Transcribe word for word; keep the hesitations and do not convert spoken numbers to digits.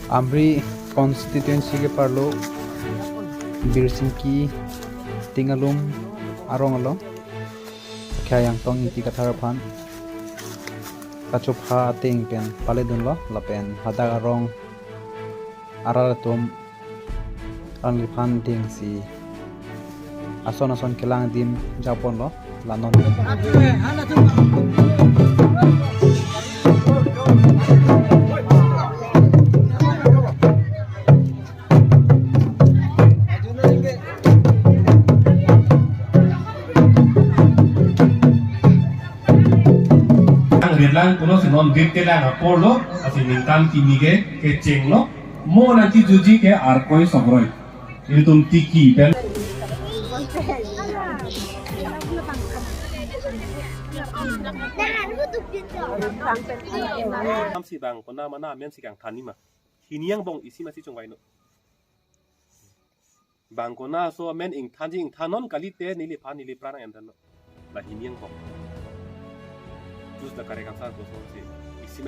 Amri constituency ke-arlo Birsingki Tingalum arong along Khei Angtong Ingti Kathar aphan kachopha ateng pen paledunlo lapen hadak arong arat atum alangliphan dingsi ason ason kelang adim japonlo la non. Ang rinlang pulo si non dit kelang aporlo, asi ningkan kimi ke kechenglo, mo nangkejuji ke Arkoi Songroi. Ilitum tiki pen. Namsi bang kona mana amen si kangthan nima. Hini angbong isi masi chongvai no. Bang kona aso amen ingthanji ingthan non kalite neliphan nelipran nang-enthan no. La hini angbong. Jus la karek asar kosonsi isi masi